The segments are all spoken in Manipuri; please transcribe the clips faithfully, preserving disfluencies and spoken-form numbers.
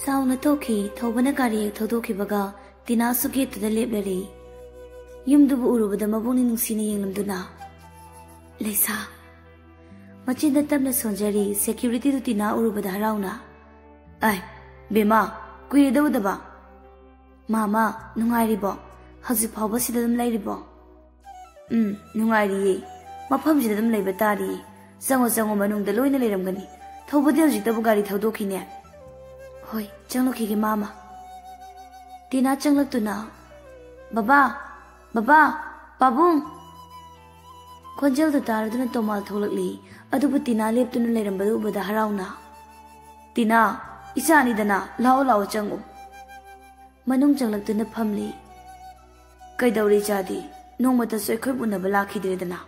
ꯁꯥꯎꯅ ꯇꯣꯛꯈꯤ꯫ ꯊꯧꯕꯅ ꯒꯥꯔꯤ ꯍꯦꯛ ꯊꯧꯗꯣꯛꯈꯤꯕꯒ ꯇꯤꯅꯥꯁꯨ ꯒꯦꯠꯇꯨꯗ ꯂꯦꯞꯂꯔꯦ꯫ ꯌꯨꯝꯗꯨꯕꯨ ꯎꯔꯨꯕꯗ ꯃꯕꯨꯛꯅꯤꯡ ꯅꯨꯡꯁꯤꯅ ꯌꯦꯡꯂꯝꯗꯨꯅ, "ꯂꯩꯁꯥ," ꯃꯆꯤꯟꯗ ꯇꯞꯅ ꯁꯣꯟꯖꯔꯤ꯫ ꯁꯦꯀ꯭ꯌꯨꯔꯤꯇꯤꯗꯨ ꯇꯤꯅꯥ ꯎꯔꯨꯕꯗ ꯍꯔꯥꯎꯅ, "ꯑꯥꯏ, ꯕꯦꯝꯃ, ꯀꯨꯏꯔꯦꯗ ꯎꯗꯕ꯫ ꯃꯥꯃ, ꯅꯨꯡꯉꯥꯏꯔꯤꯕꯣ? ꯍꯧꯖꯤꯛ ꯐꯥꯎꯕ ꯁꯤꯗ ꯑꯗꯨꯝ ꯂꯩꯔꯤꯕꯣ?" "ꯎꯝ, ꯅꯨꯡꯉꯥꯏꯔꯤꯌꯦ꯫ ꯃꯐꯝꯁꯤꯗ ꯑꯗꯨꯝ ꯂꯩꯕ ꯇꯥꯔꯤꯌꯦ꯫ ꯆꯪꯉꯣ, ꯆꯪꯉꯣ, ꯃꯅꯨꯡꯗ ꯂꯣꯏꯅ ꯂꯩꯔꯝꯒꯅꯤ꯫ ꯊꯧꯕꯗꯤ ꯍꯧꯖꯤꯛꯇꯕꯨ ꯒꯥꯔꯤ ꯊꯧꯗꯣꯛꯈꯤꯅꯦ꯫" "ꯍꯣꯏ, ꯆꯪꯂꯛꯈꯤꯒꯦ, ꯃꯥꯃ꯫" ꯇꯤꯅꯥ ꯆꯪꯂꯛꯇꯨꯅ, "ꯕꯕꯥ, ꯕꯕꯥ, ꯄꯥꯕꯨꯡ!" ꯈꯣꯟꯖꯦꯜꯗꯨ ꯇꯥꯔꯗꯨꯅ ꯇꯣꯃꯥꯜ ꯊꯣꯛꯂꯛꯂꯤ꯫ ꯑꯗꯨꯕꯨ ꯇꯤꯅꯥ ꯂꯦꯞꯇꯨꯅ ꯂꯩꯔꯝꯕꯗꯨ ꯎꯕꯗ ꯍꯔꯥꯎꯅ, "ꯇꯤꯅꯥ, ꯏꯆꯥꯅꯤꯗꯅ, ꯂꯥꯛꯑꯣ, ꯂꯥꯛꯑꯣ, ꯆꯪꯉꯨ꯫" ꯃꯅꯨꯡ ꯆꯪꯂꯛꯇꯨꯅ ꯐꯝꯂꯤ꯫ "ꯀꯩꯗꯧꯔꯦ ꯏꯆꯥꯗꯤ? ꯅꯣꯡꯃꯇꯁꯨ ꯑꯩꯈꯣꯏꯕꯨ ꯎꯅꯕ ꯂꯥꯛꯈꯤꯗ꯭ꯔꯦꯗꯅ?"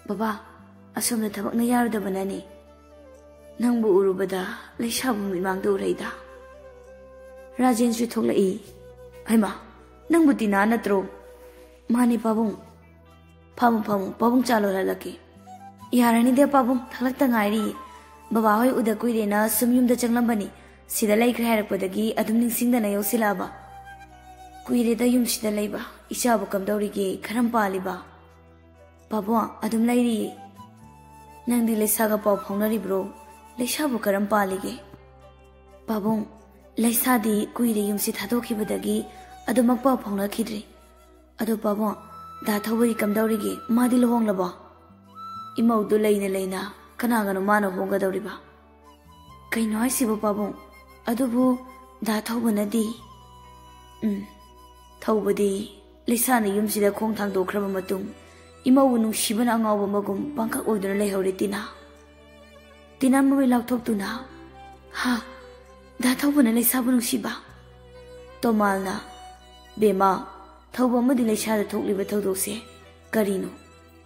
"ꯕꯕꯥ, ꯑꯁꯣꯝꯗ ꯊꯕꯛꯅ ꯌꯥꯔꯨꯗꯕꯅꯅꯤ꯫ ꯅꯪꯕꯨ ꯎꯔꯨꯕꯗ ꯂꯩꯁꯥꯕꯨ ꯃꯤꯠꯃꯥꯡꯗ ꯎꯔꯩꯗ꯫" ꯔꯥꯖꯦꯟꯁꯨ ꯊꯣꯛꯂꯛꯏ꯫ "ꯍꯩꯃꯥ, ꯅꯪꯕꯨ ꯇꯤꯅꯥ ꯅꯠꯇ꯭ꯔꯣ?" "ꯃꯥꯅꯤ ꯄꯥꯕꯨꯡ꯫" "ꯐꯝꯃꯨ, ꯐꯝꯃꯨ, ꯄꯥꯕꯨꯡ ꯆꯥ ꯂꯣꯜꯍꯜꯂꯛꯀꯦ꯫" "ꯌꯥꯔꯅꯤꯗ ꯄꯥꯕꯨꯡ, ꯊꯛꯂꯛꯇ ꯉꯥꯏꯔꯤ꯫ ꯕꯕꯥꯍꯣꯏ ꯎꯗ ꯀꯨꯏꯔꯦꯅ ꯁꯨꯝ ꯌꯨꯝꯗ ꯆꯪꯂꯝꯕꯅꯤ꯫ ꯁꯤꯗ ꯂꯩꯈ꯭ꯔꯦ ꯍꯥꯏꯔꯛꯄꯗꯒꯤ ꯑꯗꯨꯝ ꯅꯤꯡꯁꯤꯡꯗꯅ ꯌꯧꯁꯤꯜꯂꯛꯑꯕ꯫ ꯀꯨꯏꯔꯦꯗ ꯌꯨꯝꯁꯤꯗ ꯂꯩꯕ, ꯏꯆꯥꯕꯨ ꯀꯝꯗꯧꯔꯤꯒꯦ, ꯀꯔꯝ ꯄꯥꯜꯂꯤꯕ?" "ꯄꯥꯕꯨꯡ, ꯑꯗꯨꯝ ꯂꯩꯔꯤꯌꯦ꯫" "ꯅꯪꯗꯤ ꯂꯩꯁꯥꯒ ꯄꯥꯎ ꯐꯥꯎꯅꯔꯤꯕ꯭ꯔꯣ? ꯂꯩꯁꯥꯕꯨ ꯀꯔꯝ ꯄꯥꯜꯂꯤꯒꯦ?" "ꯄꯥꯕꯨꯡ, ꯂꯩꯁꯥꯗꯤ ꯀꯨꯏꯔꯦ ꯌꯨꯝꯁꯤ ꯊꯥꯗꯣꯛꯈꯤꯕꯗꯒꯤ ꯑꯗꯨꯃꯛ ꯄꯥꯎ ꯐꯥꯎꯅꯈꯤꯗ꯭ꯔꯤ꯫ ꯑꯗꯣ ꯄꯥꯕꯨꯡ, ꯗꯥ ꯊꯧꯕꯗꯤ ꯀꯝꯗꯧꯔꯤꯒꯦ? ꯃꯥꯗꯤ ꯂꯨꯍꯣꯡꯂꯕꯣ?" "ꯏꯃꯧꯗꯨ ꯂꯩꯅ ꯂꯩꯅ ꯀꯅꯥꯒꯅꯣ ꯃꯥꯅ ꯍꯣꯡꯒꯗꯧꯔꯤꯕ?" "ꯀꯩꯅꯣ ꯍꯥꯏꯁꯤꯕꯨ ꯄꯥꯕꯨꯡ? ꯑꯗꯨꯕꯨ ꯗꯥ ꯊꯧꯕꯅꯗꯤ?" "ꯎꯝ, ꯊꯧꯕꯗꯤ ꯂꯩꯁꯥꯅ ꯌꯨꯝꯁꯤꯗ ꯈꯣꯡ ꯊꯥꯡꯗꯣꯛꯈ꯭ꯔꯕ ꯃꯇꯨꯡ ꯏꯃꯧꯕꯨ ꯅꯨꯡꯁꯤꯕꯅ ꯑꯉꯥꯎꯕ ꯃꯒꯨꯝ ꯄꯥꯡꯈꯛ ꯑꯣꯏꯗꯨꯅ ꯂꯩꯍꯧꯔꯦ ꯇꯤꯅꯥ꯫" ꯇꯤꯅꯥ ꯃꯃꯩ ꯂꯥꯎꯊꯣꯛꯇꯨꯅ, "ꯍꯥ? ꯗꯥ ꯊꯧꯕꯅ ꯂꯩꯁꯥꯕꯨ ꯅꯨꯡꯁꯤꯕ?" ꯇꯣꯃꯥꯜꯅ, "ꯕꯦꯝꯃ, ꯊꯧꯕ ꯑꯃꯗꯤ ꯂꯩꯁꯥꯗ ꯊꯣꯛꯂꯤꯕ ꯊꯧꯗꯣꯛꯁꯦ ꯀꯔꯤꯅꯣ?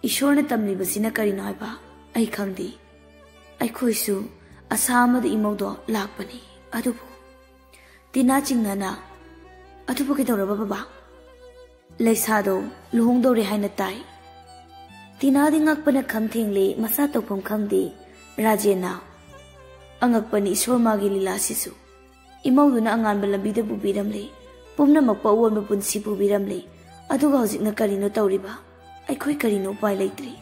ꯏꯁꯣꯔꯅ ꯇꯝꯂꯤꯕꯁꯤꯅ ꯀꯔꯤꯅꯣ ꯍꯥꯏꯕ ꯑꯩ ꯈꯪꯗꯦ꯫ ꯑꯩꯈꯣꯏꯁꯨ ꯑꯁꯥ ꯑꯃꯗ ꯏꯃꯧꯗꯣ ꯂꯥꯛꯄꯅꯤ꯫ ꯑꯗꯨꯕꯨ," ꯇꯤꯅꯥ ꯆꯤꯡꯅꯅ, "ꯑꯗꯨꯕꯨ ꯀꯩꯗꯧꯔꯕ ꯕꯕꯥ?" "ꯂꯩꯁꯥꯗꯣ ꯂꯨꯍꯣꯡꯗꯧꯔꯦ ꯍꯥꯏꯅ ꯇꯥꯏ꯫" ꯇꯤꯅꯥꯗꯤ ꯉꯛꯄꯅ ꯈꯝ ꯊꯦꯡꯂꯦ, ꯃꯁꯥ ꯇꯧꯐꯝ ꯈꯪꯗꯦ꯫ ꯔꯥꯖꯦꯟꯅ, "ꯑꯉꯛꯄꯅꯤ ꯏꯁꯣꯔ ꯃꯥꯒꯤ ꯂꯤꯂꯥꯁꯤꯁꯨ꯫ ꯏꯃꯧꯗꯨꯅ ꯑꯉꯥꯟꯕ ꯂꯝꯕꯤꯗ ꯄꯨꯕꯤꯔꯝꯂꯦ꯫ ꯄꯨꯝꯅꯃꯛꯄꯨ ꯑꯑꯣꯟꯕ ꯄꯨꯟꯁꯤ ꯄꯨꯕꯤꯔꯝꯂꯦ꯫ ꯑꯗꯨꯒ ꯍꯧꯖꯤꯛꯅ ꯀꯔꯤꯅꯣ ꯇꯧꯔꯤꯕ? ꯑꯩꯈꯣꯏ ꯀꯔꯤꯅꯣ ꯎꯄꯥꯏ ꯂꯩꯇ꯭ꯔꯤ꯫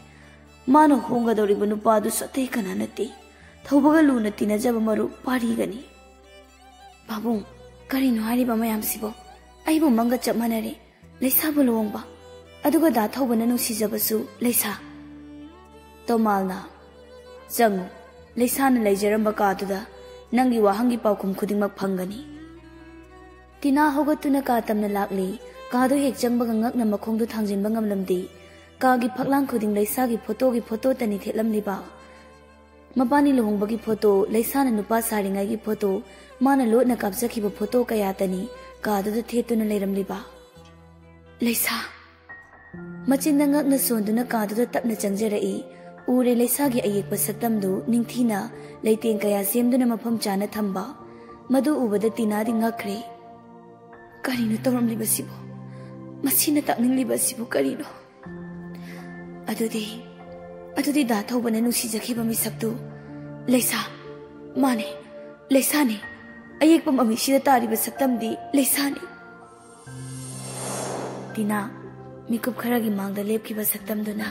ꯃꯥꯅ ꯍꯣꯡꯒꯗꯧꯔꯤꯕ ꯅꯨꯄꯥ ꯑꯗꯨꯁꯨ ꯑꯇꯩ ꯀꯅꯥ ꯅꯠꯇꯦ, ꯊꯧꯕꯒ ꯂꯨꯅ ꯇꯤꯟꯅꯖꯕ ꯃꯔꯨꯞ ꯄꯥꯔꯤꯒꯅꯤ꯫ ꯄꯥꯕꯨꯡ, ꯀꯔꯤꯅꯣ ꯍꯥꯏꯔꯤꯕ ꯃꯌꯥꯝꯁꯤꯕꯣ? ꯑꯩꯕꯨ ꯃꯪꯒ ꯆꯞ ꯃꯥꯟꯅꯔꯦ꯫ ꯂꯩꯁꯥꯕꯨ ꯂꯨꯍꯣꯡꯕ, ꯑꯗꯨꯒ ꯗꯥ ꯊꯧꯕꯅ ꯅꯨꯡꯁꯤꯖꯕꯁꯨ ꯂꯩꯁꯥ꯫ ꯇꯣꯃꯥꯜꯅ, "ꯆꯪꯉꯨ, ꯂꯩꯁꯥꯅ ꯂꯩꯖꯔꯝꯕ ꯀꯥꯗꯨꯗ ꯅꯪꯒꯤ ꯋꯥꯍꯪꯒꯤ ꯄꯥꯎꯈꯨꯝ ꯈꯨꯗꯤꯡꯃꯛ ꯐꯪꯒꯅꯤ"꯫ ꯇꯤꯅꯥ ꯍꯧꯒꯠꯇꯨꯅ ꯀꯥ ꯇꯝꯅ ꯂꯥꯛꯂꯤ꯫ ꯀꯥꯗꯨ ꯍꯦꯛ ꯆꯪꯕꯒ ꯉꯛꯅ ꯃꯈꯣꯡꯗꯨ ꯊꯥꯡꯖꯤꯟꯕ ꯉꯝꯂꯝꯗꯦ꯫ ꯀꯥꯒꯤ ꯐꯛꯂꯥꯡ ꯈꯨꯗꯤꯡ ꯂꯩꯁꯥꯒꯤ ꯐꯣꯇꯣꯒꯤ ꯐꯣꯇꯣꯇꯅꯤ ꯊꯦꯠꯂꯝꯂꯤꯕ꯫ ꯃꯕꯥꯅꯤ ꯂꯨꯍꯣꯡꯕꯒꯤ ꯐꯣꯇꯣ, ꯂꯩꯁꯥꯅ ꯅꯨꯄꯥ ꯁꯥꯔꯤꯉꯩꯒꯤ ꯐꯣꯇꯣ, ꯃꯥꯅ ꯂꯣꯠꯅ ꯀꯥꯞꯆꯈꯤꯕ ꯐꯣꯇꯣ ꯀꯌꯥꯇꯅꯤ ꯀꯥꯗꯨꯗ ꯊꯦꯠꯇꯨꯅ ꯂꯩꯔꯝꯂꯤꯕ꯫ "ꯂꯩꯁꯥ!" ꯃꯆꯤꯟꯗ ꯉꯛꯅ ꯁꯣꯟꯗꯨꯅ ꯀꯥꯗꯨꯗ ꯇꯞꯅ ꯆꯪꯖꯔꯛꯏ꯫ ꯎꯔꯦ ꯂꯩꯁꯥꯒꯤ ꯑꯌꯦꯛꯄ ꯁꯛꯇꯝꯗꯨ ꯅꯤꯡꯊꯤꯅ ꯂꯩꯇꯦꯡ ꯀꯌꯥ ꯁꯦꯝꯗꯨꯅ ꯃꯐꯝ ꯆꯥꯅ ꯊꯝꯕ꯫ ꯃꯗꯨ ꯎꯕꯗ ꯇꯤꯅꯥꯗꯤ ꯉꯛꯈ꯭ꯔꯦ꯫ "ꯀꯔꯤꯅꯣ ꯇꯧꯔꯝꯂꯤꯕꯁꯤꯕꯨ? ꯃꯁꯤꯅ ꯇꯥꯛꯅꯤꯡꯂꯤꯕꯁꯤꯕꯨ ꯀꯔꯤꯅꯣ?" "ꯑꯗꯨꯗꯤ, ꯑꯗꯨꯗꯤ ꯗꯥ ꯊꯧꯕꯅ ꯅꯨꯡꯁꯤꯖꯈꯤꯕ ꯃꯤꯁꯛꯇꯨ ꯂꯩꯁꯥ, ꯃꯥꯅꯦ, ꯂꯩꯁꯥꯅꯤ꯫ ꯑꯌꯦꯛꯄ ꯃꯃꯤꯁꯤꯗ ꯇꯥꯔꯤꯕ ꯁꯛꯇꯝꯗꯤ ꯂꯩꯁꯥꯅꯤ"꯫ ꯇꯤꯅꯥ, ꯃꯤꯀꯨꯞ ꯈꯔꯒꯤ ꯃꯥꯡꯗ ꯂꯦꯞꯈꯤꯕ ꯁꯛꯇꯝꯗꯨꯅ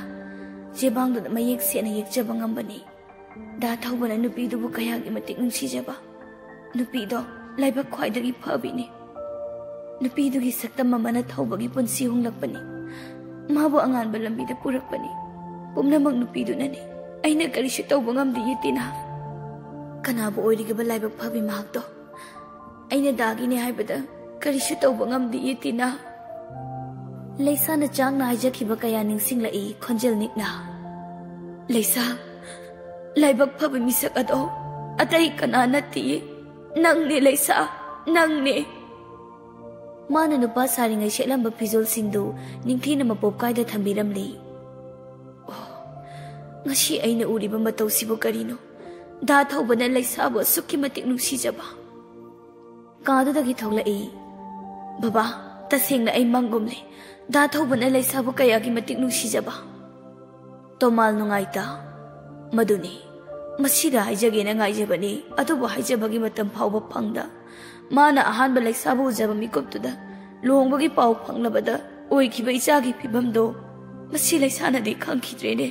ꯆꯦꯕꯥꯡꯗꯨꯗ ꯃꯌꯦꯛ ꯁꯦꯡꯅ ꯌꯦꯛꯆꯕ ꯉꯝꯕꯅꯤ꯫ ꯗꯥ ꯊꯧꯕꯅ ꯅꯨꯄꯤꯗꯨꯕꯨ ꯀꯌꯥꯒꯤ ꯃꯇꯤꯛ ꯅꯨꯡꯁꯤꯖꯕ꯫ ꯅꯨꯄꯤꯗꯣ ꯂꯥꯏꯕꯛ ꯈ꯭ꯋꯥꯏꯗꯒꯤ ꯐꯕꯤꯅꯤ꯫ ꯅꯨꯄꯤꯗꯨꯒꯤ ꯁꯛꯇꯝ ꯑꯃꯅ ꯊꯧꯕꯒꯤ ꯄꯨꯟꯁꯤ ꯍꯨꯡꯂꯛꯄꯅꯤ꯫ ꯃꯥꯕꯨ ꯑꯉꯥꯟꯕ ꯂꯝꯕꯤꯗ ꯄꯨꯔꯛꯄꯅꯤ꯫ ꯄꯨꯝꯅꯃꯛ ꯅꯨꯄꯤꯗꯨꯅꯅꯤ꯫ ꯑꯩꯅ ꯀꯔꯤꯁꯨ ꯇꯧꯕ ꯉꯝꯗꯤꯌꯦ, ꯇꯤꯅꯥ꯫ ꯀꯅꯥꯕꯨ ꯑꯣꯏꯔꯤꯒꯕ ꯂꯥꯏꯕꯛ ꯐꯕꯤ ꯃꯍꯥꯛꯇꯣ? ꯑꯩꯅ ꯗꯥꯒꯤꯅꯦ ꯍꯥꯏꯕꯗ ꯀꯔꯤꯁꯨ ꯇꯧꯕ ꯉꯝꯗꯤꯌꯦ, ꯇꯤꯅꯥ꯫ ꯂꯩꯁꯥꯅ ꯆꯥꯛꯅ ꯍꯥꯏꯖꯈꯤꯕ ꯀꯌꯥ ꯅꯤꯡꯁꯤꯡꯂꯛꯏ ꯈꯣꯟꯖꯦꯜ ꯅꯤꯛꯅ꯫ "ꯂꯩꯁꯥ, ꯂꯥꯏꯕꯛ ꯐꯕ ꯃꯤꯁꯛ ꯑꯗꯣ ꯑꯇꯩ ꯀꯅꯥ ꯅꯠꯇꯤꯌꯦ, ꯅꯪꯅꯦ ꯂꯩꯁꯥ, ꯅꯪꯅꯦ"꯫ ꯃꯥꯅ ꯅꯨꯄꯥ ꯁꯥꯔꯤꯉꯩ ꯁꯦꯠꯂꯝꯕ ꯐꯤꯖꯣꯜꯁꯤꯡꯗꯨ ꯅꯤꯡꯊꯤꯅ ꯃꯄꯣꯞ ꯀꯥꯏꯗ ꯊꯝꯕꯤꯔꯝꯂꯤ꯫ ꯑꯣ, ꯉꯁꯤ ꯑꯩꯅ ꯎꯔꯤꯕ ꯃꯇꯧꯁꯤꯕꯨ ꯀꯔꯤꯅꯣ? ꯗꯥ ꯊꯧꯕꯅ ꯂꯩꯁꯥꯕꯨ ꯑꯁꯨꯛꯀꯤ ꯃꯇꯤꯛ ꯅꯨꯡꯁꯤꯖꯕ꯫ ꯀꯥꯗꯨꯗꯒꯤ ꯊꯣꯛꯂꯛꯏ꯫ "ꯕꯕꯥ, ꯇꯁꯦꯡꯅ ꯑꯩ ꯃꯪꯒꯨꯝꯂꯦ꯫ ꯗꯥ ꯊꯧꯕꯅ ꯂꯩꯁꯥꯕꯨ ꯀꯌꯥꯒꯤ ꯃꯇꯤꯛ ꯅꯨꯡꯁꯤꯖꯕ"꯫ ꯇꯣꯃꯥꯜ ꯅꯨꯡꯉꯥꯏꯇ꯫ "ꯃꯗꯨꯅꯤ, ꯃꯁꯤꯗ ꯍꯥꯏꯖꯒꯦꯅ ꯉꯥꯏꯖꯕꯅꯤ, ꯑꯗꯨꯕꯨ ꯍꯥꯏꯖꯕꯒꯤ ꯃꯇꯝ ꯐꯥꯎꯕ ꯐꯪꯗ꯫ ꯃꯥꯅ ꯑꯍꯥꯟꯕ ꯂꯩꯁꯥꯕꯨ ꯎꯖꯕ ꯃꯤꯀꯨꯞꯇꯨꯗ ꯂꯨꯍꯣꯡꯕꯒꯤ ꯄꯥꯎ ꯐꯪꯂꯕꯗ ꯑꯣꯏꯈꯤꯕ ꯏꯆꯥꯒꯤ ꯐꯤꯕꯝꯗꯣ ꯃꯁꯤ ꯂꯩꯁꯥꯅꯗꯤ ꯈꯪꯈꯤꯗ꯭ꯔꯦꯅꯦ꯫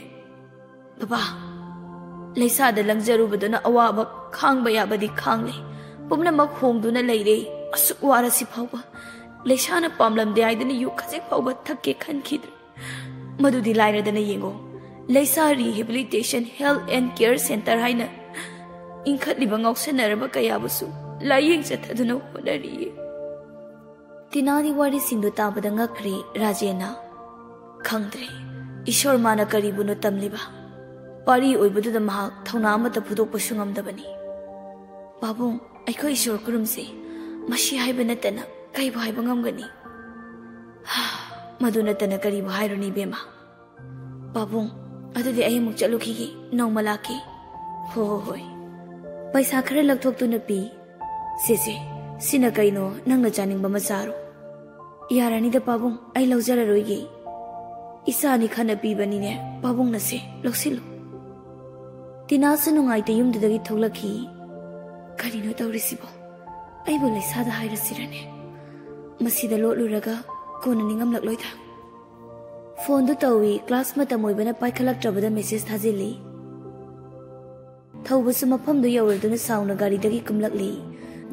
ꯕꯕꯥ, ꯂꯩꯁꯥꯗ ꯂꯪꯖꯔꯨꯕꯗꯨꯅ ꯑꯋꯥꯕ ꯈꯥꯡꯕ ꯌꯥꯕꯗꯤ ꯈꯥꯡꯂꯦ꯫ ꯄꯨꯝꯅꯃꯛ ꯍꯣꯡꯗꯨꯅ ꯂꯩꯔꯦ꯫ ꯑꯁꯨꯛ ꯋꯥꯔꯁꯤ ꯐꯥꯎꯕ ꯂꯩꯁꯥꯅ ꯄꯥꯝꯂꯝꯗꯦ ꯍꯥꯏꯗꯨꯅ ꯌꯨ ꯈꯖꯤꯛ ꯐꯥꯎꯕ ꯊꯛꯀꯦ ꯈꯟꯈꯤꯗ꯭ꯔꯦ꯫ ꯃꯗꯨꯗꯤ ꯂꯥꯏꯔꯗꯅ ꯌꯦꯡꯉꯣ, ꯂꯩꯁꯥ Rehabilitation Health and Care Center ꯍꯥꯏꯅ ꯏꯟꯈꯠꯂꯤꯕ ꯉꯥꯎꯁꯟꯅꯔꯕ ꯀꯌꯥꯕꯨꯁꯨ ꯂꯥꯏꯌꯦꯡ ꯆꯠꯊꯗꯨꯅ ꯍꯣꯠꯅꯔꯤꯌꯦ꯫ ꯇꯤꯅꯥꯒꯤ ꯋꯥꯔꯤꯁꯤꯡꯗꯨ ꯇꯥꯕꯗ ꯉꯛꯈ꯭ꯔꯦ ꯔꯥꯖꯦꯟꯅ꯫ ꯈꯪꯗ꯭ꯔꯦ, ꯏꯁꯣꯔ ꯃꯥꯅ ꯀꯔꯤꯕꯨꯅꯣ ꯇꯝꯂꯤꯕ꯫ ꯄꯥꯔꯤ ꯑꯣꯏꯕꯗꯨꯗ ꯃꯍꯥꯛ ꯊꯧꯅꯥ ꯑꯃꯠꯇ ꯐꯨꯗꯣꯛꯄꯁꯨ ꯉꯝꯗꯕꯅꯤ꯫ ꯄꯥꯕꯨꯡ, ꯑꯩꯈꯣꯏ ꯏꯁꯣꯔ ꯈꯨꯔꯨꯝꯁꯦ꯫ ꯃꯁꯤ ꯍꯥꯏꯕ ꯅꯠꯇꯅ ꯀꯩꯕꯨ ꯍꯥꯏꯕ ꯉꯝꯒꯅꯤ? ꯍꯥ, ꯃꯗꯨ ꯅꯠꯇꯅ ꯀꯔꯤꯕꯨ ꯍꯥꯏꯔꯨꯅꯤ, ꯏꯕꯦꯝꯃ? ꯄꯥꯕꯨꯡ, ꯑꯗꯨꯗꯤ ꯑꯩ ꯑꯃꯨꯛ ꯆꯠꯂꯨꯈꯤꯒꯦ, ꯅꯣꯡꯃ ꯂꯥꯛꯀꯦ꯫ ꯍꯣ, ꯍꯣ, ꯍꯣꯏ꯫ ꯄꯩꯁꯥ ꯈꯔ ꯂꯧꯊꯣꯛꯇꯨꯅ ꯄꯤ꯫ ꯁꯦ, ꯁꯦ, ꯁꯤꯅ ꯀꯩꯅꯣ? ꯅꯪꯅ ꯆꯥꯅꯤꯡꯕ ꯑꯃ ꯆꯥꯔꯣ꯫ ꯌꯥꯔꯅꯤꯗ ꯄꯥꯕꯨꯡ, ꯑꯩ ꯂꯧꯖꯔꯔꯣꯏꯒꯦ꯫ ꯏꯆꯥꯅꯤ ꯈꯟꯅ ꯄꯤꯕꯅꯤꯅꯦ, ꯄꯥꯕꯨꯡꯅ ꯁꯦ, ꯂꯧꯁꯤꯜꯂꯨ꯫ ꯇꯤꯅꯥꯁꯨ ꯅꯨꯡꯉꯥꯏꯇ ꯌꯨꯝꯗꯨꯗꯒꯤ ꯊꯣꯛꯂꯛꯈꯤ꯫ ꯀꯔꯤꯅꯣ ꯇꯧꯔꯤꯁꯤꯕꯣ? ꯑꯩꯕꯨ ꯂꯩꯁꯥꯗ ꯍꯥꯏꯔꯁꯤꯔꯅꯦ? ꯃꯁꯤꯗ ꯂꯣꯠꯂꯨꯔꯒ ꯀꯣꯟꯅ ꯅꯤꯡꯉꯝꯂꯛꯂꯣꯏꯗ꯫ ꯐꯣꯟꯗꯨ ꯇꯧꯏ, ꯀ꯭ꯂꯥꯁ ꯃꯇꯝ ꯑꯣꯏꯕꯅ ꯄꯥꯏꯈꯠꯂꯛꯇ꯭ꯔꯕꯗ ꯃꯦꯁꯦꯖ ꯊꯥꯖꯤꯜꯂꯤ꯫ ꯊꯧꯕꯁꯨ ꯃꯐꯝꯗꯨ ꯌꯧꯔꯗꯨꯅ ꯁꯥꯎꯅ ꯒꯥꯔꯤꯗꯒꯤ ꯀꯨꯝꯂꯛꯂꯤ꯫